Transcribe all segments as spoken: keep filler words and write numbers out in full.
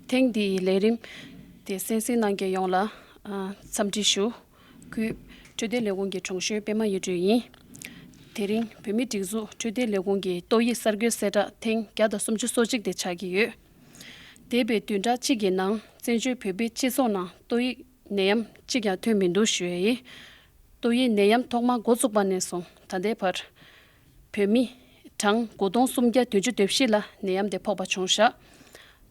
ཐེངས་འདིའི་ལས་རིམ་དེ་གསན་གཟིགས་གནང་མཁན་ཡོངས་ལ་ཨ་འཚམས་འདྲི་ཞུ། ཁུལ་འཕྲོད་བསྟེན་ལས་ཁུངས་ཀྱི་དྲུང་གཞོན་པད་མ་གཡུ་སྒྲོན་ཡིན། དེ་རིང་བོད་མིའི་སྒྲིག་འཛུགས་འཕྲོད་བསྟེན་ལས་ཁུངས་ཀྱི་ཏོག་དབྱིབས་གསར་འགོད་གསལ་བསྒྲགས་ཐེངས་བརྒྱ་དང་སུམ་ཅུ་སོ་གཅིག་དེ་ཆགས་ཀྱི་ཡོད། འདས་པའི་བདུན་ཕྲག་གཅིག་གི་ནང་བཙན་བྱོལ་བོད་པའི་སྤྱི་ཚོགས་ནང་ཏོག་དབྱིབས་ནད་ཡམས་གཅིག་ཀྱང་ཐོན་མི་འདུག་ཞུ་ཡས་ཡིན། ཏོག་དབྱིབས་ནད་ཡམས་ཐོག་མ་འགོ་བཙུགས་པ་ནས་བཟུང་ད་ལྟའི་བར། བོད་མི་གྲངས་དགུ་སྟོང་སུམ་བརྒྱ་བདུན་ཅུ་དོན་བཞི་ལ་ནད་ཡམས་དེ་ཕོག་པ་བྱུང་བཞག་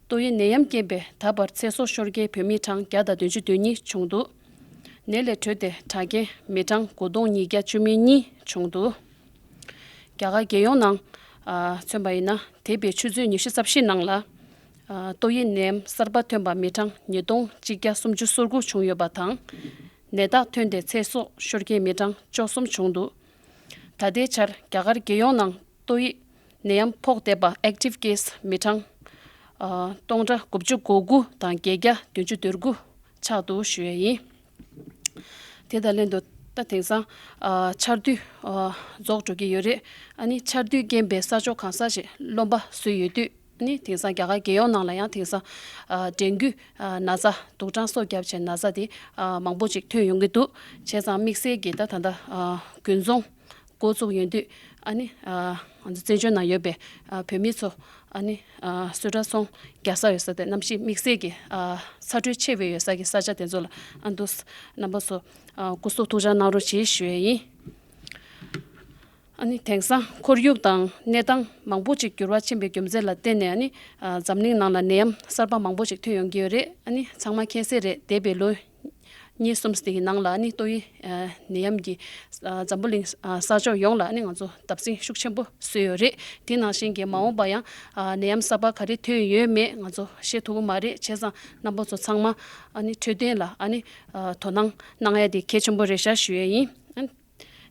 ཏོག་དབྱིབས་ནད་ཡམས་རྐྱེན་པས་ད་བར་ཚེ་སྲོག་ཤོར་མཁན་བོད་མི་གྲངས་བརྒྱ་དང་བདུན་ཅུ་དོན་གཉིས་བྱུང་འདུག་ནད་ལས་གྲོལ་ཏེ་དྲག་མཁན་མི་གྲངས་དགུ་སྟོང་ཉིས་བརྒྱ་བཅུ་མེད་གཉིས་བྱུང་འདུག་རྒྱ་གར་རྒྱལ་ཡོངས་ནང་ཨ་མཚོན་པ་ཡིན་ན་འདས་པའི་ཆུ་ཚོད་ཉི་ཤུ་རྩ་བཞི་ནང་ལ་ཨ་ཏོག་དབྱིབས་ནད་ཡམས་གསར་པ་ཐོན་པ་མི་གྲངས་ཉིས་སྟོང་གཅིག་བརྒྱ་སུམ་ཅུ་སོ་དགུ་བྱུང་ཡོད་པ་དང་། ནད་རྟགས་ཐོན་ཏེ་ཚེ་སྲོག་ཤོར་མཁན་མི་གྲངས་བཅུ་གསུམ་བྱུང་འདུག་ད་ལྟའི་ཆར་རྒྱ་གར་རྒྱལ་ཡོངས་ནང་ཏོག་དབྱིབས་ནད་ཡམས་ཕོག་བསྡད་པ་ཨེག་ཊིབ་ཀེ་སི་མི་གྲངས་ཨ་སྟོང་ཕྲག་དགུ་བཅུ་གོ་དགུ་དང་བརྒྱད་བརྒྱ་བདུན་ཅུ་དོན་དགུ་ཆགས་འདུག་ཞུ་ཡས་ཡིན། དེ་དང་ལྷན་དུ་ད་དེང་སང་ཨ་ཆར་དུས་ཨ་རྫོགས་འགྲོ་གི་ཡོད་རེད། ཨ་ནི་ཆར་དུས་རྐྱེན་པས་ས་ཕྱོགས་གང་ས་ཞིག་རློན་པ་བཟོས་ཡོད་དུས། ཨ་ནི་དེང་སང་རྒྱ་གར་རྒྱལ་ཡོངས་ནང་ལ་ཡང་དེང་སང་ཨ་ཌེང་གུ་ཨ་ན་ཚ་དུག་སྦྲང་སོགས་བརྒྱབ་བྱས་ན་ཚ་དེ་ཨ་མང་པོ་ཅིག་ཐོན་ཡོང་གི་འདུག་བྱས་ཙང་དམིགས་བསལ་གྱི་ད་ད་ལྟ་ཨ་དགུན་ཚོང་འགོ་བཙུགས་ཡོང་དུས་ཨ་ནི་ཨ་ང་ཚོ་བཙན་བྱོལ་ནང་ཡོད་པའི་ཨ་བོད་མི་ཚོ་ཨ་ནི་ཨ་གསོལ་རས་ཚོང་རྒྱག་ས་ཡོད་ས་དེ་གནམ་གཤིས་དམིགས་བསལ་གྱི་ཨ་ཚ་དྲོད་ཆེ་བའི་ཡོད་ས་གི་ས་ཆ་དེ་ཚོ་ལ་ཨ་འདུག་རྣམ་པ་ཚོ་ཨ་སྐུ་གཟུགས་ཐུགས་ཅག་གནང་རོགས་གྱིས་ཞུ་ཡས་ཡིན། ཨ་ནི་དེང་སང་ཁོར་ཡུག་དང་གནས་སྟངས་མང་པོ་ཅིག་འགྱུར་བ་ཕྱིན་པའི་རྒྱུ་མཚན་ལ་བརྟེན་ནས་ཨ་ནི་ཨ་འཛམ་གླིང་ནང་ལ་ནད་ཡམས་གསར་པ་མང་པོ་ཅིག་ཐོན་ཡོང་གི་ཡོད་རེད། ཨ་ནི་ཚང་མ་མཁྱེན་གསལ་རེད། འདས་པའི་ལོ་གཉིས་གསུམ་དེའི་ནང་ལ་ཨ་ནི་ཏོག་དབྱིབས་ཨ་ནད་ཡམས་ཀྱིས་ཨ་འཛམ་བུ་གླིང་ཨ་ས་ཕྱོགས་ཡོངས་ལ་ཨ་ནི་ང་ཚོ་བརྡབ་གསིག་ཤུགས་ཆེན་པོ་བཟོས་ཡོད་རེད། དེ་ནང་བཞིན་གྱི་མ་འོངས་པ་ཡང་ཨ་ནད་ཡམས་གསར་པ་ག་རེ་ཐོན་ཡོད་མེད་ང་ཚོ་ཤེས་ཐུབ་ཀྱི་མ་རེད། བྱས་ཙང་རྣམ་པ་ཚོ་ཚང་མ་ཨ་ནི་འཕྲོད་བསྟེན་ལ་ཨ་ནི་ཨ་དོ་སྣང་གནང་ཡ་དེ་གལ་ཆེན་པོ་རེད་ཤག་ཞུ་ཡ་ཡིན། ཨ་ནི་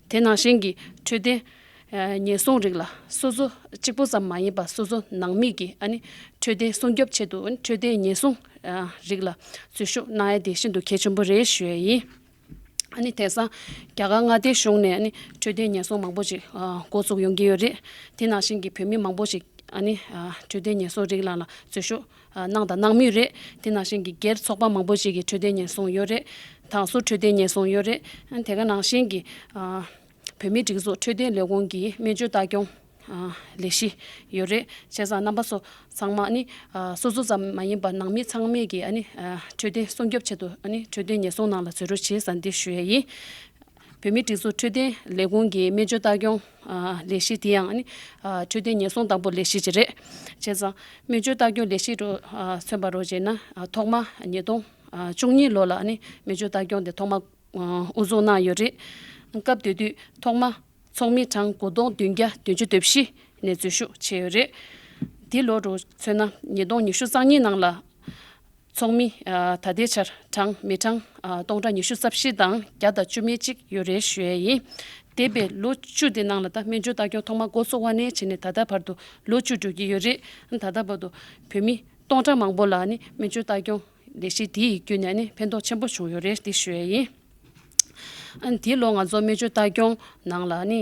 དེ་ནང་བཞིན་གྱི་འཕྲོད་བསྟེན་ཨ་ཉེན་སྲུང་རིགས་ལ་སོ་སོ་གཅིག་པུ་ཙམ་མ་ཡིན་པར་སོ་སོ་ནང་མི་གི་ཨ་ནི་འཕྲོད་བསྟེན་སྲུང་སྐྱོབ་ཆེད་དུ་ཨ་ནི་འཕྲོད་བསྟེན་ཉེན་སྲུང་ཨ་རིགས་ལ་འཛུལ་ཞུགས་གནང་ཡ་དེ་ཤིན་ཏུ་གལ་ཆེན་པོ་རེད་ཞུ་ཡ་ཡིན། ཨ་ནི་དེང་སང་རྒྱ་གར་མངའ་སྡེའི་གཞུང་ནས་ཨ་ནི་འཕྲོད་བསྟེན་ཉེན་སྲུང་མང་པོ་ཞིག་ཨ་འགོ་བཙུགས་ཡོང་གི་ཡོད་རེད། དེ་ནང་བཞིན་གྱི་བོད་མི་མང་པོ་ཞིག་ཨ་ནི་ཨ་འཕྲོད་བསྟེན་ཉེན་སྲུང་རིགས་ལ་ལ་འཛུལ་ཞུགས་ཨ་གནང་དང་གནང་མུས་རེད། དེ་ནང་བཞིན་གྱི་སྒེར་ཚོགས་པ་མང་པོ་ཞིག་གིས་འཕྲོད་བསྟེན་ཉེན་སྲུང་ཡོད་རེད། དང་སུ་འཕྲོད་བསྟེན་ཉེན་སྲུང་ཡོད་རེད། ཨ་ནི་དེ་ག་ནང་བཞིན་གྱི་ཨ་བོད་མིའི་སྒྲིག་འཛུགས་འཕྲོད་བསྟེན་ལས་ཁུངས་ཀྱི་སྨན་བཅོས་ལྟ་སྐྱོང་ཨ་ལས་གཞི་ཡོད་རེད། བྱས་ཙང་རྣམ་པ་ཚོ་ཚང་མ་ཨ་ནི་ཨ་སོ་སོ་ཙམ་མ་ཡིན་པར་ནང་མི་ཚང་མས་ཀྱིས་ཨ་ནི་ཨ་འཕྲོད་བསྟེན་སྲུང་སྐྱོབ་ཆེད་དུ་ཨ་ནི་འཕྲོད་བསྟེན་ཉེན་སྲུང་ནང་ལ་འཛུལ་རོགས་བྱེད་ཟེར་འདི་ཞུ་ཡ་ཡིན། བོད་མིའི་སྒྲིག་འཛུགས་འཕྲོད་བསྟེན་ལས་ཁུངས་ཀྱི་སྨན་བཅོས་ལྟ་སྐྱོང་ཨ་ལས་གཞི་དེ་ཡང་ཨ་ནི་ཨ་འཕྲོད་བསྟེན་ཉེན་སྲུང་དང་པོ་ལས་གཞི་ཅིག་རེད། བྱས་ཙང་སྨན་བཅོས་ལྟ་སྐྱོང་ལས་གཞི་རུ་ཨ་མཚོན་པ་རུ་བྱས་ན་ཨ་ཐོག་མ་ཉིས་སྟོང་ཨ་བཅུ་གཉིས་ལོ་ལ་ཨ་ནི་སྨན་བཅོས་ལྟ་སྐྱོང་དེ་ཐོག་མ་ཨ་དབུ་འཛུགས་གནང་ཡོད་རེད། སྐབས་དེ་དུས་ཐོག་མ་ཚོགས་མི་གྲངས་དགུ་སྟོང་བདུན་བརྒྱ་བདུན་ཅུ་དོན་བཞི་ནས་འཛུལ་ཞུགས་བྱས་ཡོད་རེད། འདི་ལོ་རུ་མཚོན་ན་ཉིས་སྟོང་ཉི་ཤུ་རྩ་གཉིས་ནང་ལ་ཚོགས་མི་ཨ་ད་ལྟའི་ཆར་གྲངས་མི་གྲངས་ཨ་སྟོང་ཕྲག་ཉི་ཤུ་རྩ་བཞི་དང་བརྒྱ་དང་བཅུ་མེད་གཅིག་ཡོད་རེད་ཞུ་ཡས་ཡིན། འདས་པའི་ལོ་བཅུ་དེ་ནང་ལ་ད་སྨན་བཅོས་ལྟ་སྐྱོང་ཐོག་མ་འགོ་བཙུགས་པ་ནས་བྱས་ནས་ད་ལྟ་བར་དུ་ལོ་བཅུ་འགྲོ་གི་ཡོད་རེད། ད་ལྟ་བར་དུ་བོད་མི་སྟོང་ཕྲག་མང་པོ་ལ་ནི་སྨན་བཅོས་ལྟ་སྐྱོང་ལས་གཞི་དེ་ཡི་བརྒྱུད་ནས་ནི་ཕན་ཐོགས་ཆེན་པོ་བྱུང་ཡོད་རེད་དེ་ཞུ་ཡས་ཡིན། ཨ་ནི་དེའི་ལོ་ང་ཚོ་སྨན་བཅོས་ལྟ་སྐྱོང་ནང་ལ་ནི་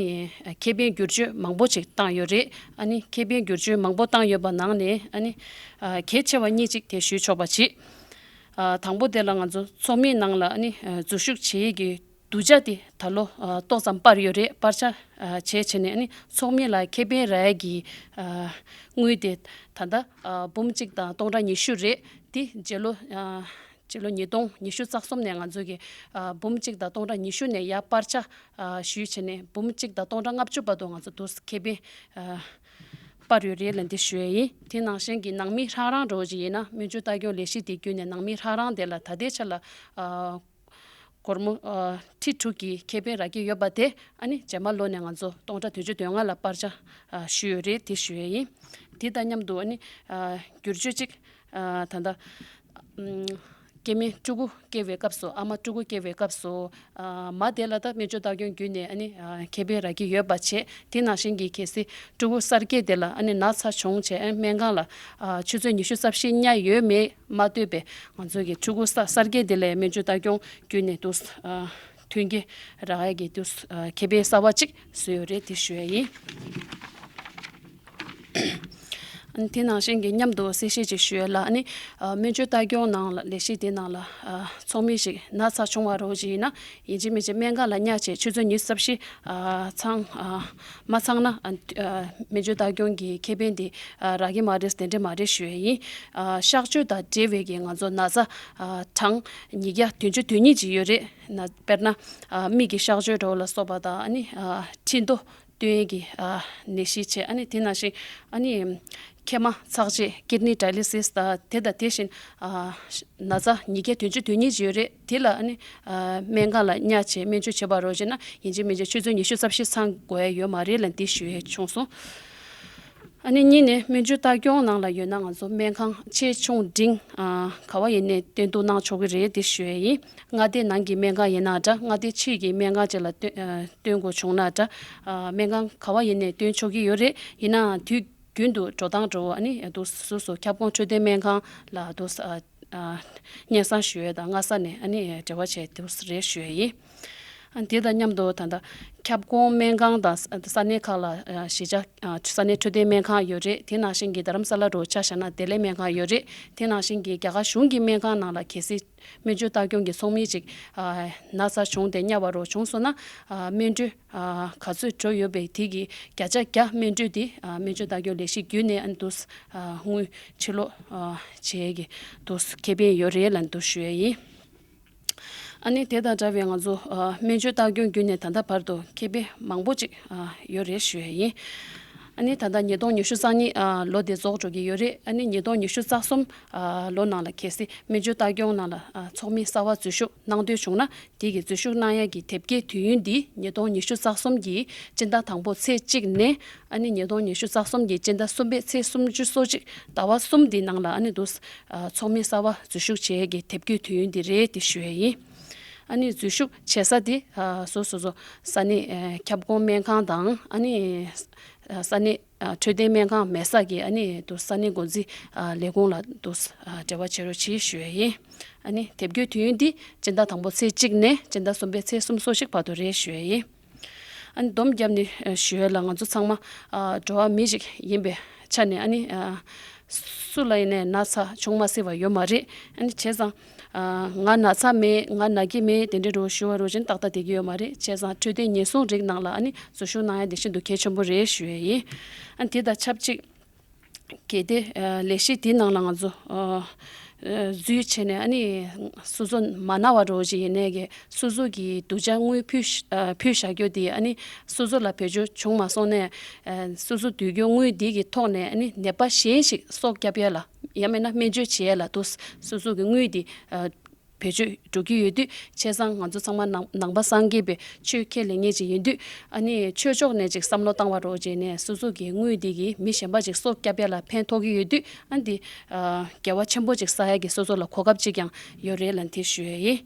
ཁེ་ཕན་བསྒྱུར་བཅོས་མང་པོ་ཅིག་བཏང་ཡོད་རེད། ཨ་ནི་ཁེ་ཕན་བསྒྱུར་བཅོས་མང་པོ་བཏང་ཡོད་པ་ནང་ནས་ཨ་ནི་གལ་ཆེ་བ་གཉིས་ཅིག་དེ་ཞུས་ཆོག་པ་བྱེད། དང་པོ་དེ་ལ་ང་ཚོ་ཚོགས་མི་ནང་ལ་ཨ་ནི་འཛུལ་ཞུགས་བྱེད་ཡས་ཀྱི་བསྡུ་ཆ་དེ་ད་ལོ་ཏོག་ཙམ་སྤར་ཡོད་རེད། སྤར་ཆ་བྱས་བྱས་ནས་ཨ་ནི་ཚོགས་མི་ལ་ཁེ་ཕན་རག་ཡས་ཀྱི་དངུལ་དེ་ད་ལྟ་འབུམ་གཅིག་དང་སྟོང་ཕྲག་ཉི་ཤུ་རེད། དེ་རྗེས་ལོ་ཕྱི་ལོ་ཉིས་སྟོང་ཉི་ཤུ་རྩ་གསུམ་ནས་ང་ཚོ་གི་ཨ་འབུམ་གཅིག་དང་སྟོང་ཕྲག་ཉི་ཤུ་ནས་ཡར་སྤར་ཆ་ཨ་ཞུས་བྱས་ནས་འབུམ་གཅིག་དང་སྟོང་ཕྲག་ལྔ་བཅུ་བར་དུ་ང་ཚོ་དུས་ཁེ་ཕན་ཨ་སྤར་ཡོད་རེད་ལབ་འདི་ཞུ་ཡས་ཡིན། དེ་ནང་བཞིན་གྱི་ནང་མི་ཧྲང་རང་འགྲོ་བཞིན་ཡིན་ན་སྨན་བཅོས་ལྟ་སྐྱོང་ལས་གཞི་དེ་བརྒྱུད་ནས་ནང་མི་ཧྲང་རང་དེ་ལ་ད་ལྟའི་ཆ་ལ་ཨ་སྒོར་མོ་ཨ་ཁྲི་དྲུག་གི་ཁེ་ཕན་རག་གི་ཡོད་པ་དེ་ཨ་ནི་རྗེས་མ་ལོ་ནས་ང་ཚོ་སྟོང་ཕྲག་བདུན་ཅུ་དོན་ལྔ་ལ་སྤར་ཆ་ཨ་ཞུས་ཡོད་རེད་དེ་ཞུ་ཡས་ཡིན། དེ་དང་མཉམ་དུ་ཨ་ནི་ཨ་བསྒྱུར་བཅོས་གཅིག་ཨ་ད་ལྟ་ཨམ་སྐྱེ་དམན་ཕྲུ་གུ་སྐྱེ་བའི་སྐབས་སུ་ཨ་མ་ཕྲུ་གུ་སྐྱེ་བའི་སྐབས་སུ་ཨ་མ་དེ་ལ་ད་སྨན་བཅོས་ལྟ་སྐྱོང་བརྒྱུད་ནས་ཨ་ནི་ཨ་ཁེ་ཕན་རག་གི་ཡོད་པ་བྱས། དེ་ནང་བཞིན་གྱི་གལ་སྲིད་ཕྲུ་གུ་གསར་སྐྱེས་དེ་ལ་ཨ་ནི་ན་ཚ་བྱུང་བྱས་ཨ་སྨན་ཁང་ལ་ཨ་ཆུ་ཚོད་ཉི་ཤུ་རྩ་བཞི་ཉལ་ཡོད་མེད་མ་ལྟོས་པའི་ང་ཚོ་གི་ཕྲུ་གུ་གསར་གསར་སྐྱེས་དེ་ལ་སྨན་བཅོས་ལྟ་སྐྱོང་བརྒྱུད་ནས་དུ་ཨ་མཐུན་རྐྱེན་རག་ཡས་ཀྱི་དུ་ཨ་ཁེ་ཕན་གསར་བ་གཅིག་བཟོས་ཡོད་རེད་དེ་ཞུ་ཡས་ཡིན། དེ་ནང་བཞིན་གྱི་མཉམ་དུ་གསལ་བཤད་ཅིག་ཞུ་ཡ་ལ། ཨ་ནི་ཨ་སྨན་བཅོས་ལྟ་སྐྱོང་ནང་ལ་ལས་གཞི་དེ་ནང་ལ་ཨ་ཚོགས་མི་ཞིག་ན་ཚ་བྱུང་བ་རོགས་ཅིག་ཡིན་ན། ཡིན་གཅིག་མིན་གཅིག་སྨན་ཁང་ལ་བསྙལ་བྱས་ཆུ་ཚོད་ཉི་ཤུ་རྩ་བཞི་ཨ་ཚང་ཨ་མ་ཚང་ན། ཨ་ཨ་སྨན་བཅོས་ལྟ་སྐྱོང་གི་ཁེ་ཕན་དེ་ཨ་རག་གི་མ་རེད། དེ་འདྲ་མ་རེད་ཞུ་ཡ་ཡིན། ཨ་གཤག་བཅོས་དང་འབྲེལ་བའི་གི་ང་ཚོ་ན་ཚ་ཨ་གྲངས་ཉིས་བརྒྱ་བདུན་ཅུ་དོན་གཉིས་ཅིག་ཡོད་རེད། ན་དཔེར་ན་ཨ་མིག་གི་གཤག་བཅོས་འདྲ་བོ་ལ་སོགས་པ་དང་། ཨ་ནི་ཨ་མཁྲིས་རྡོ་བཏོན་ཡས་ཀྱི་ཨ་ནད་གཞི་བྱས། ཨ་ནི་དེ་ནང་བཞིན་ཨ་ནི་མཁལ་མ་ཚགས་བཅད་ཀིཌ་ནི་ཌའི་ལི་སིས་དང་དེ་དང་དེ་བཞིན་ཨ་ན་ཚ་ཉིས་བརྒྱ་བདུན་ཅུ་དོན་གཉིས་ཡོད་རེད། དེ་ལ་ཨ་ནི་ཨ་སྨན་ཁང་ལ་བསྙལ་བྱས་སྨན་བཅོས་བྱེད་པ་རོགས་བྱས་ན། ཡིན་གཅིག་མིན་གཅིག་ཆུ་ཚོད་ཉི་ཤུ་རྩ་བཞི་ཚང་དགོས་ཡ་ཡོད་མ་རེད་ལབ་འདི་ཞུ་ཡས་བྱུང་སོང་། ཨ་ནི་གཉིས་ནས་སྨན་བཅོས་ལྟ་སྐྱོང་ནང་ལ་ཡོད་ན་ང་ཚོ་སྨན་ཁང་ཆེ་ཆུང་འབྲིང་ཨ་ག་བ་ཡིན་ནའི་སྟོན་གཏུག་གནང་ཆོག་གི་རེད་འདི་ཞུ་ཡས་ཡིན། མངའ་སྡེ་ནང་གི་སྨན་ཁང་ཡིན་ན་འདྲ། མངའ་སྡེ་ཕྱི་གི་སྨན་ཁང་ཅིག་ལ་སྟོན་ཨ་སྟོན་དགོས་བྱུང་ན་འདྲ། ཨ་སྨན་ཁང་ག་བ་ཡིན་ནའི་སྟོན་ཆོག་གི་ཡོད་རེད། ཡིན་ནའང་དུས་རྒྱུན་དུ་འགྲོ་སྟངས་འདྲ་བོ། ཨ་ནི་དུ་སོ་སོ་ཁྱབ་ཁོངས་འཕྲོད་བསྟེན་སྨན་ཁང་ལ་དུ་ཨ་ཨ་སྙན་སེང་ཞུ་ཡས་དང་སྔ་ས་ནས་ཨ་ནི་འབྲེལ་བ་བྱས་དུ་རེད་ཞུ་ཡས་ཡིན། ཨ་དེ་དང་མཉམ་དུ་ད་ལྟ་ཁྱབ་ཁོངས་སྨན་ཁང་དང་ས་ས་གནས་ཁག་ལ་ཨ་གཞིས་ཆགས་ཨ་ས་གནས་འཕྲོད་བསྟེན་སྨན་ཁང་ཡོད་རེད། དེ་ནང་བཞིན་གྱི་རྡ་རམ་ས་ལ་རུ་ཆ་བཞག་ན་བདེ་ལེགས་སྨན་ཁང་ཡོད་རེད། དེ་ནང་བཞིན་གྱི་རྒྱ་གར་གཞུང་གི་སྨན་ཁང་ནང་ལ་གལ་སྲིད་སྨན་བཅོས་ལྟ་སྐྱོང་གི་ཚོགས་མི་ཅིག་ཨ་ན་ཚ་བྱུང་སྟེ་བསྙལ་བ་རོགས་བྱུང་སོང་ན། ཨ་སྨན་སྤྲོད་ཨ་ག་ཚོད་འགྲོ་ཡོད་པའི་དེ་གི་བརྒྱ་ཆ་བརྒྱ་སྨན་སྤྲོད་དེ་ཨ་སྨན་བཅོས་ལྟ་སྐྱོང་ལས་གཞི་བརྒྱུད་ནས་ཨ་ནི་དུ་ཨ་དངུལ་ཕྱིར་སློག་ཨ་བྱེད་ཀྱི་དུ་ཁེ་ཕན་ཡོད་རེད་ལབ་འདུག་ཞུ་ཡས་ཡིན། ཨ་ནི་དེ་དང་འདྲ་བའི་ང་ཚོ་ཨ་སྨན་བཅོས་ལྟ་སྐྱོང་བརྒྱུད་ནས་ད་ལྟ་བར་དུ་ཁེ་ཕན་མང་པོ་ཅིག་ཨ་ཡོད་རེད་ཞུ་ཡས་ཡིན། ཨ་ནི་ད་ལྟ་ཉིས་སྟོང་ཉི་ཤུ་རྩ་གཉིས་ཨ་ལོ་དེ་རྫོགས་འགྲོ་གི་ཡོད་རེད། ཨ་ནི་ཉིས་སྟོང་ཉི་ཤུ་རྩ་གསུམ་ཨ་ལོ་ནང་ལ་གལ་སྲིད་སྨན་བཅོས་ལྟ་སྐྱོང་ནང་ལ་ཨ་ཚོགས་མི་གསར་བ་འཛུལ་ཞུགས་གནང་འདོད་བྱུང་ན། དེ་གི་འཛུལ་ཞུགས་གནང་ཡས་ཀྱི་དེབ་སྐྱེལ་དུས་ཡུན་འདི་ཉིས་སྟོང་ཉི་ཤུ་རྩ་གསུམ་གྱི་སྤྱི་ཟླ་དང་པོ་ཚེས་གཅིག་ནས། ཨ་ནི་ཉིས་སྟོང་ཉི་ཤུ་རྩ་གསུམ་གྱི་སྤྱི་ཟླ་གསུམ་པའི་ཚེས་སུམ་ཅུ་སོ་གཅིག་ཟླ་བ་གསུམ་འདི་ནང་ལ་ཨ་ནི་དུ་ཨ་ཚོགས་མི་གསར་བ་འཛུལ་ཞུགས་བྱེད་ཡས་ཀྱི་དེབ་སྐྱེལ་དུས་ཡུན་འདི་རེད་དེ་ཞུ་ཡས་ཡིན། ཨ་ནི་འཛུལ་ཞུགས་བྱེད་ས་དེ་ཨ་སོ་སོ་སོ་ས་གནས་ཨ་ཁྱབ་ཁོངས་སྨན་ཁང་དང་། ཨ་ནི་ཨ་ས་གནས་ཨ་འཕྲོད་བསྟེན་སྨན་ཁང་མེད་ས་གི་ཨ་ནི་དུ་ས་གནས་འགོ་འཛིན་ཨ་ལས་ཁུངས་ལ་དུ་ཨ་འབྲེལ་བ་བྱེད་རོགས་གྱིས་ཞུ་ཡས་ཡིན། ཨ་ནི་དེབ་སྐྱེལ་དུས་ཡུན་འདི་སྤྱི་ཟླ་དང་པོ་ཚེས་གཅིག་ནས་སྤྱི་ཟླ་གསུམ་པའི་ཚེས་སུམ་ཅུ་སོ་གཅིག་བར་དུ་རེད་ཞུ་ཡས་ཡིན། ཨ་ནི་སྡོམ་བརྒྱབ་ནས་ཨ་ཞུ་ཡས་ལ། ང་ཚོ་ཚང་མ་ཨ་འགྲོ་བ་མི་ཞིག་ཡིན་པའི་ཆ་ནས། ཨ་ནི་ཨ་སུ་ལ་ཡིན་ནའི་ན་ཚ་བྱུང་མ་སྲིད་པ་ཡོད་མ་རེད། ཨ་ནི་བྱས་ཙང་ཨ་ང་ན་ཚ་མེད། ང་ན་གི་མེད། དེ་འདྲའི་འདྲ་བོ་ཞུ་བ་རོགས་ཅན་ཏག་ཏག་བསྡད་ཀྱི་ཡོད་མ་རེད། བྱས་ཙང་འཕྲོད་བསྟེན་ཉེན་སྲུང་རིགས་ནང་ལ་ཨ་ནི་འཛུལ་ཞུགས་གནང་ཡ་དེ་ཤིན་ཏུ་གལ་ཆེན་པོ་རེད་ཞུ་ཡས་ཡིན། ཨ་ནི་དེ་དང་ཆབས་ཅིག་གལ་ཏེ་ཨ་ལས་གཞི་དེའི་ནང་ལ་ང་ཚོ་ཨ་ཨ་འཛུལ་བྱས་ནས། ཨ་ནི་སོ་སོ་མ་ན་བ་འདྲ་བོ་ཅིག་ཡིན་ནའི་གི་སོ་སོ་གི་སྡུག་ཅག་དངུལ་ཕུལ་ཨ་ཕུལ་བཞག་རྒྱུ་དེ་ཨ་ནི་སོ་སོ་ལ་བེད་སྤྱོད་བྱུང་མ་སོང་ནའི། ཨ་སོ་སོ་བསྡུས་རྒྱུ་དངུལ་དེ་གི་ཐོག་ནས་ཨ་ནི་ནད་པ་གཞན་ཞིག་སྲོག་སྐྱོབ་ཡ་ལ། ཡང་མིན་ན་སྨན་བཅོས་བྱེད་ཡ་ལ་དུ་སོ་སོ་གི་དངུལ་དེ་ཨ་བེད་སྤྱོད་འགྲོ་གི་ཡོད་དུས། བྱས་ཙང་ང་ཚོ་ཚང་མ་ནང་ནང་པ་སངས་རྒྱས་པའི་ཆོས་ཁས་ལེན་མཁན་ཅིག་ཡིན་དུས། ཨ་ནི་ཆོས་ཕྱོགས་ནས་ཅིག་བསམ་བློ་བཏང་བ་རོགས་བྱས་ནས། སོ་སོ་གི་དངུལ་འདི་གིས་མི་གཞན་པ་ཅིག་སྲོག་སྐྱོབ་ཡ་ལ་ཕན་ཐོགས་ཀྱི་ཡོད་དུས། ཨ་འདི་ཨ་དགེ་བ་ཆེན་པོ་ཅིག་བསགས་ཡ་གི་སོ་སོ་ལ་གོ་སྐབས་ཅིག་ཀྱང་ཡོད་རེད་ལབ་དེ་ཞུ་ཡ་ཡིན།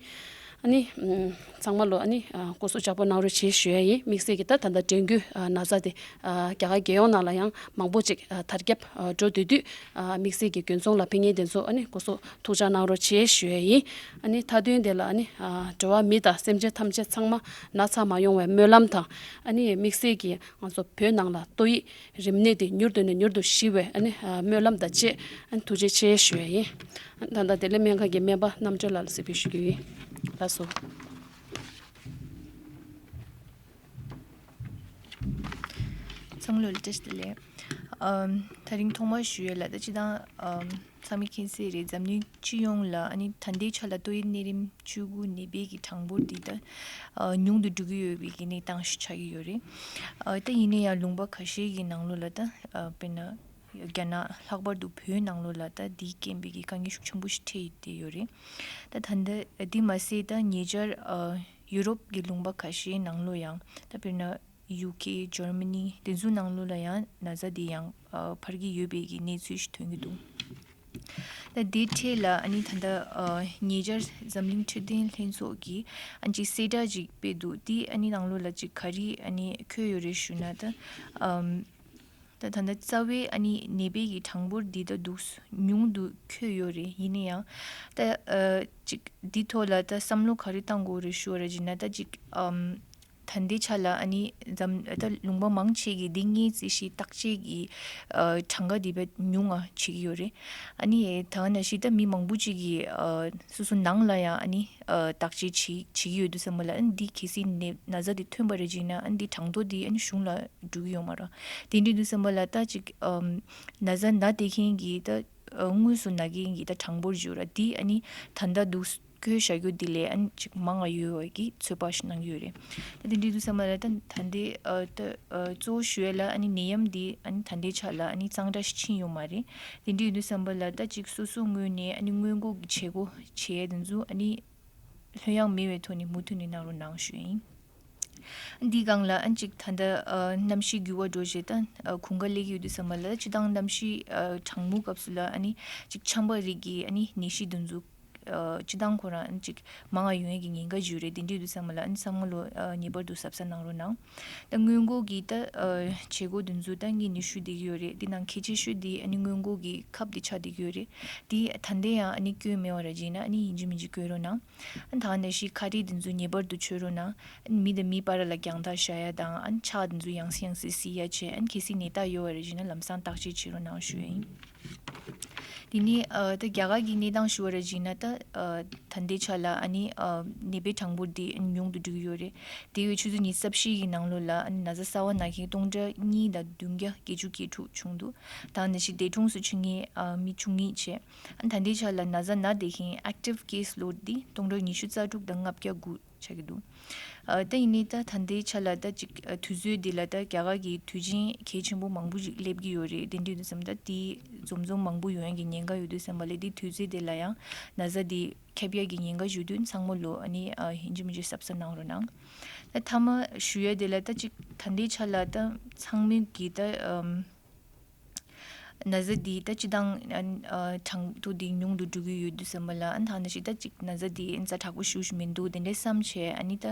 ཨ་ནི་ཨམ་ཚང་མ་ལོ་ཨ་ནི་ཨ་སྐུ་གཟུགས་ཅག་པོ་གནང་རོགས་བྱེད་ཞུ་ཡ་ཡིན། དམིགས་བསལ་གྱི་ད་ད་ལྟ་ཌེང་གུ་ཨ་ན་ཚ་དེ་ཨ་རྒྱ་གར་རྒྱལ་ཡོངས་ནང་ལ་ཡང་མང་པོ་ཅིག་ཨ་དར་ཁྱབ་ཨ་འགྲོ་དུས་དུས། ཨ་དམིགས་བསལ་གྱི་དགོས་མཚུངས་ལ་ཕེབས་མཁན་དེ་ཚོ་ཨ་ནི་སྐུ་གཟུགས་ཐུགས་ཅག་གནང་རོགས་བྱེད་ཞུ་ཡ་ཡིན། ཨ་ནི་མཐའ་དོན་དེ་ལ་ཨ་ནི་ཨ་འགྲོ་བ་མི་དང་སེམས་ཅན་ཐམས་ཅད་ཚང་མ་ན་ཚ་མ་ཡོང་བའི་སྨོན་ལམ་དང་། ཨ་ནི་དམིགས་བསལ་གྱིས་ང་ཚོ་བོད་ནང་ལ་ཏོག་དབྱིབས་རིམས་ནད་དེ་མྱུར་དུ་ནས་མྱུར་དུ་ཞི་བའི་ཨ་ནི་ཨ་སྨོན་ལམ་དང་བཅས། ཨ་ནི་ཐུགས་རྗེ་ཆེ་ཞུ་ཡ་ཡིན། ད་ལྟ་བདེ་ལེགས་སྨན་ཁང་གི་སྨན་པ་རྣམ་གྲོལ་ལགས་ལ་གཟིགས་འབུལ་ཞུ་རྒྱུ་ཡིན། ལགས་སོ། ཚང་མ་ལ་བཀྲ་ཤིས་བདེ་ལེགས། ཨམ་དེ་རིང་ཐོག་མར་ཞུ་ཡས་ལ། ད་སྤྱིར་བཏང་ཨམ་ཚང་མས་མཁྱེན་གསལ་རེད། འཛམ་གླིང་སྤྱི་ཡོངས་ལ་ཨ་ནི་ད་ལྟའི་ཆ་ལ་ཏོག་དབྱིབས་ནད་རིམས་བཅུ་དགུ་ནད་པའི་གི་གྲངས་འབོར་འདི་ད་ཨ་ཉུང་དུ་འགྲོ་གི་ཡོད་པའི་གི་གནས་སྟངས་ཤིག་ཆགས་ཀྱི་ཡོད་རེད། ཨ་ད་ཡིན་ན་ཡང་ལུང་པ་ཁ་ཤས་ཀྱི་ནང་ལོགས་ལ་ད་ཨ་དཔེར་ན་རྒྱ་ནག་ལྷག་པར་དུ་བོད་ནང་ལོགས་ལ་ད་འདིའི་རྐྱེན་པས་ཀྱི་དཀའ་ངལ་ཤུགས་ཆེན་པོ་ཞིག་འཕྲད་ཡོད་དེ་ཡོད་རེད། ད་ད་ལྟ་འདི་མ་ཟད་ད་ཉེ་ཆར་ཨ་ཡུ་རོབ་ཀྱི་ལུང་པ་ཁ་ཤས་ནང་ལོགས་ཡང་ད་དཔེར་ན་ཡུ་ཀེ་ཇར་མ་ནི་དེ་ཚོའི་ནང་ལོགས་ལ་ཡང་ན་ཚ་འདི་ཡང་ཨ་འཕར་གྱི་ཡོད་པའི་གི་གནས་ཚུལ་ཞིག་ཐོན་གྱི་འདུག་ད་དེའི་གྲས་ལ་ཨ་ནི་ད་ལྟ་ཨ་ཉེ་ཆར་འཛམ་གླིང་འཕྲོད་བསྟེན་ལྷན་ཚོགས་ཀྱིས་ཨ་ཅིག་གསལ་བསྒྲགས་ཅིག་སྤེལ་འདུག་དེ་ཨ་ནི་ནང་ལོགས་ལ་ཅིག་ག་རེ་ཨ་ནི་འཁོད་ཡོད་རེད་ཞུ་ན། ད་ཨམ་ད་ད་ལྟ་རྩ་བའི་ཨ་ནི་ནད་པའི་གི་གྲངས་འབོར་འདི་ད་འདུག་ཉུང་དུ་འཁོད་ཡོད་རེད། ཡིན་ན་ཡང་ད་ཨ་ཅིག་འདི་ཐོག་ལ་ད་བསམ་བློ་ག་རེ་བཏང་དགོས་རེད་ཞུ་བ་རེད་ཅེ་ན། ད་ཅིག་ཨམ་ ད་ལྟའི་ཆ་ལ་ཨ་ནི་འཛམ་ད་ལུང་པ་མང་ཆེ་གི་འདི་སྔས་རྩིས་གཞི་བརྟག་དཔྱད་ཀྱི་ཨ་གྲངས་ཀ་འདི་བས་ཉུང་ང་བྱེད་ཀྱི་ཡོད་རེད། ཨ་ནི་ད་ག་ནང་བཞིན་ད་མི་མང་པོ་ཅིག་གིས་ཨ་སོ་སོ་ནང་ལ་ཡང་ཨ་ནི་ཨ་བརྟག་དཔྱད་བྱེད་བྱེད་ཀྱི་ཡོད་དུས་ཙམ་པ་ལ་ཨ་ནི་འདི་གལ་སྲིད་ནད་ན་ཚ་འདི་ཐོན་པ་རེད་ཅེ་ན་ཨ་ནི་འདི་གྲངས་ཐོ་འདི་ཨ་ནི་གཞུང་ལ་འགྲོ་གི་ཡོད་མ་རེད། དེ་འདྲ་དུས་ཙམ་པ་ལ་ད་ཅིག་ཨམ་ན་ཚ་ན་བསྡད་མཁན་གྱི་ད་ཨ་དངོས་སུ་ན་མཁན་གྱི་ད་གྲངས་འབོར་ཅིག་ཡོད་རེད། འདི་ཨ་ནི་ད་ལྟ་འདུག་བཀོད་བཞག་རྒྱུ་འདི་ལས་ཨ་ནི་ཅིག་མང་བ་ཡོད་པའི་གི་ཚོད་དཔག་ཞིག་གནང་གི་ཡོད་རེད། ད་དེ་འདྲ་ཡིན་དུས་ཙམ་པ་ལ་ད་ད་ལྟའི་ཨ་ད་ཨ་གཙོ་བོ་ཞུ་ཡས་ལ་ཨ་ནི་ནད་ཡམས་འདི་ཨ་ནི་ད་ལྟའི་ཆ་ལ་ཨ་ནི་གཙང་སྦྲ་ཞིག་ཕྱིན་ཡོད་མ་རེད། དེ་འདྲ་ཡིན་དུས་ཙམ་པ་ལ་ད་ཅིག་སོ་སོའི་ངོས་ནས་ཨ་ནི་སྔོན་འགོག་གི་བྱེད་སྒོ་བྱེད་ཡས་དེ་ཚོ་ཨ་ནི་ལྷོད་ཡངས་མེད་པའི་ཐོག་ནས་མུ་མཐུད་ནས་གནང་རོགས་གནང་ཞུ་ཡིན། འདིའི་སྒང་ལ་ཨ་ནི་ཅིག་ད་ལྟ་ཨ་གནམ་གཤིས་འགྱུར་བ་འགྲོ་བྱས་ད་ཨ་གོམ་ཁ་སླེབས་ཀྱི་ཡོད་དུས་ཙམ་པ་ལ་སྤྱིར་བཏང་གནམ་གཤིས་ཨ་གྲང་མོའི་སྐབས་སུ་ལ་ཨ་ནི་ཅིག་ཆམ་པ་རིགས་ཀྱི་ཨ་ནི་ནད་གཞི་དེ་ཚོ་ཨ་སྤྱིར་བཏང་ཁོ་རང་ཨ་ནི་ཅིག་མང་བ་ཡོང་ཡས་ཀྱི་ཉེན་ཁ་ཡོད་རེད། དེ་འདྲ་ཡོད་དུས་ཙམ་པ་ལ་ཨ་ནི་ཚང་མ་ལོ་ཨ་ངེས་པར་དུ་གཟབ་གཟབ་གནང་རོགས་གནང་། ད་སྔོན་འགོག་གི་ད་ཨ་བྱེད་སྒོ་དེ་ཚོ་ད་ངས་ནི་ཞུས་བསྡད་ཀྱི་ཡོད་རེད། དེ་ནང་གལ་ཆེ་ཤོས་དེ་ཨ་ནི་སྔོན་འགོག་གི་ཁབ་དེ་ཆགས་བསྡད་ཀྱི་ཡོད་རེད། དེ་ད་ལྟ་ཡང་ཨ་ནི་སྐྱོན་མེད་པ་རེད་ཅེ་ན་ཨ་ནི་ཡིན་གཅིག་མིན་གཅིག་བཀོལ་རོགས་གནང་། ཨ་ནི་ད་ག་ནང་བཞིན་ཁ་རས་དེ་ཚོ་ངེས་པར་དུ་མཆོད་རོགས་གནང་། ཨ་ནི་མི་དང་མི་བར་ལ་རྒྱང་ཐག་བཞག་ཡ་དང་ཨ་ནི་ཕྱག་དེ་ཚོ་ཡང་སེ་ཡང་སེ་བསིལ་ཡ་བྱས། ཨ་ནི་གལ་སྲིད་ནད་རྟགས་ཡོད་པ་རེད་ཅེ་ན་ལམ་སང་བརྟག་དཔྱད་བྱེད་རོགས་གནང་ཞུ་ཡ་ཡིན། དེ་ནས་ཨ་ད་རྒྱ་གར་གྱི་གནས་སྟངས་ཞུ་བ་རེད་ཅེ་ན་ད་ཨ་ད་ལྟའི་ཆ་ལ་ཨ་ནི་ཨ་ནད་པའི་གྲངས་འབོར་དེ་ཉུང་དུ་འགྲོ་གི་ཡོད་རེད། དེ་བས་ཆུ་ཚོད་ཉི་ཤུ་རྩ་བཞི་གི་ནང་ལོགས་ལ་ཨ་ནི་ན་ཚ་གསར་པ་ན་མཁན་སྟོང་ཕྲག་གཉིས་དང་བདུན་བརྒྱ་བརྒྱད་ཅུ་གྱ་དྲུག་བྱུང་འདུག་ད་ག་ནང་བཞིན་འདས་གྲོངས་སུ་ཕྱིན་མཁན་ཨ་མི་བཅུ་གཉིས་བྱས། ཨ་ནི་ད་ལྟའི་ཆ་ལ་ན་ཚ་ན་བསྡད་མཁན་active case load འདི་སྟོང་ཕྲག་ཉི་ཤུ་རྩ་དྲུག་དང་ལྔ་བརྒྱ་དགུ་ཆགས་ཀྱི་འདུག་ཨ་ད་ཡིན་ནའི་ད་ད་ལྟའི་ཆ་ལ་ད་ཅིག་ཨ་དུས་ཚོད་འདི་ལ་ད་རྒྱ་གར་གྱི་དུས་ཆེན་གལ་ཆེན་པོ་མང་པོ་ཞིག་སླེབས་ཀྱི་ཡོད་རེད། དེ་འདྲ་ཡོད་དུས་ཙམ་ད་དེ་འཛོམས་འཛོམས་མང་པོ་ཡོང་ཡ་གི་ཉེན་ཁ་ཡོད་དུས་ཙམ་པ་ལས་དེ་དུས་ཚོད་དེ་ལ་ཡང་ན་ཚ་འདི་ཁྱབ་ཡ་གི་ཉེན་ཁ་ཡོད་དུས་ཚང་མ་ལོ་ཨ་ནི་ཨ་ཡིན་གཅིག་མིན་གཅིག་གཟབ་གཟབ་གནང་རོགས་གནང་། ད་མཐའ་མ་ཞུ་ཡ་དེ་ལ་ད་ཅིག་ད་ལྟའི་ཆ་ལ་ད་ཚང་མས་ཀྱི་ད་ཨམ། ན་ཚ་འདི་ད་སྤྱིར་བཏང་ཨ་ཨ་གྲངས་ཐོ་འདི་ཉུང་དུ་འགྲོ་གི་ཡོད་དུས་ཙམ་པ་ལ་ཨ་ནི་ད་ག་ནང་བཞིན་ད་ཅིག་ན་ཚ་འདི་ཨ་ནི་ཛ་དྲག་པོ་ཞེ་པོ་ཞིག་མི་འདུག་དེ་འདྲའི་བསམ་བྱས་ཨ་ནི་ད་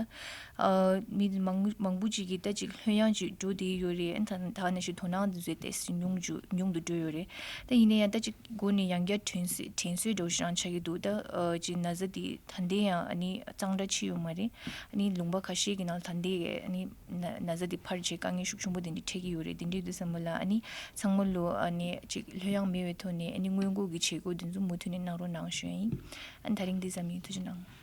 ཨ་མི་མང་མང་པོ་ཅིག་གིས་ད་ཅིག་ལྷོད་ཡངས་ཅིག་འགྲོ་བསྡད་ཡོད་རེད། ཨ་ནི་ད་ད་ག་ནང་བཞིན་དོ་སྣང་འདི་ཚོའི་ཏོག་ཙམ་ཉུང་ཅུ་ཉུང་དུ་འགྲོ་ཡོད་རེད། ད་ཡིན་ན་ཡང་ད་ཅིག་མགོ་ནས་ཡང་བསྐྱར་དྲན་གསོ་དྲན་གསོའི་འདྲ་བོ་ཞིག་རང་ཆགས་ཀྱི་འདུག་ད་ཨ་ཅིག་ན་ཚ་འདི་ད་ལྟའི་ཡང་ཨ་ནི་གཙང་སྦྲ་ཕྱིན་ཡོད་མ་རེད། ཨ་ནི་ལུང་པ་ཁ་ཤས་ཀྱི་ནང་ད་ལྟའི་ཨ་ནི་ན་ན་ཚ་འདི་འཕར་བྱས་དཀའ་ངལ་ཤུགས་ཆེན་པོ་དེ་འདྲ་འཕྲད་ཀྱི་ཡོད་རེད། དེ་འདྲ་ཡིན་དུས་ཙམ་པ་ལ་ཨ་ནི་ཚང་མ་ལོ་ཨ་ནི་ཅིག་ལྷོད་ཡངས་མེད་པའི་ཐོག་ནས་ཨ་ནི་སྔོན་འགོག་གི་བྱེད་སྒོ་འདི་ཚོ་མུ་མཐུད་ནས་གནང་རོགས་གནང་ཞུ་ཡ་ཡིན། ཨ་ནི་ད་རིང་འདི་ཙམ་ཡིན། ཐུགས་རྗེ་གནང་།